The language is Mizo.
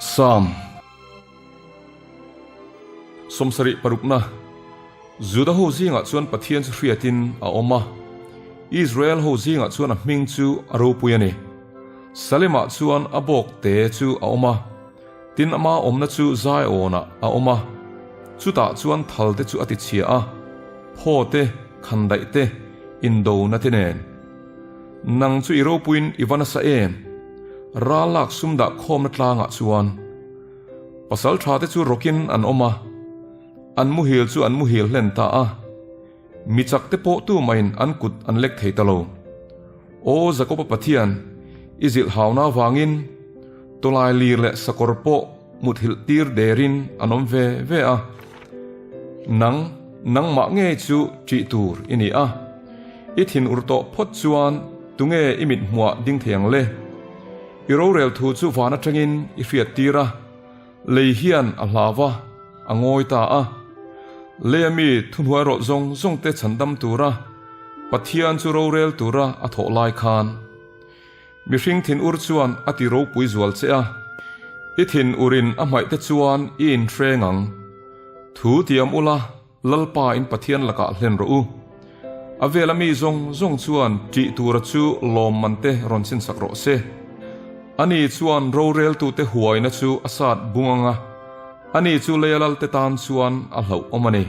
Psalm 76 parukna Juda ho zingah chuan Pathian chu hriatin a awm a, Israel ho zingah chuan a hming chu a ropui a ni. Salemah chuan a bawk te chu a awm a, tin ama awmna chu Zion-ah a awm a. Chutah chuan thal te chu a tichhia a, phaw te, khandaih te, indona te nen. Nang chu i ropuiin i va nasa em? Ral lak sum dah khawmna tlangah chuan pasal tha te chu rawkin an awm a, an muhil chu an muhil hlen ta a, mi chak te pawh tumahin an kut an lek thei ta lo. Aw Jakoba Pathian, i zilh hauna avangin tawlai lir leh sakawr pawh muthilh tir derin an awm ve ve a. Nang, nangmah ngei chu ṭih tur i ni a. I thin ur tawh phawt chuan tunge i mit hmuah ding thei ang le? I rorel thu chu van atangin i hriat tir a, lei hian a hlau a, a ngawi ta a. Leia mi thuhnuai rawlh zawng zawng te chhandam tura Pathian chu rorel tura a thawh lai khan mihring thin ur chuan a ti ropui zual che a, i thin urin a hmaih te chuan i inhreng ang. Thu tiam ula. Lalpa in Pathian lakah hlen rawh u. A vela mi zawng zawng chuan ṭih tura chu lawmman te rawn chinsak rawh se. Ani chuan roreltute huaina chu a sat bung ang a, ani chu leia lalte tan chuan a hlauhawm a ni.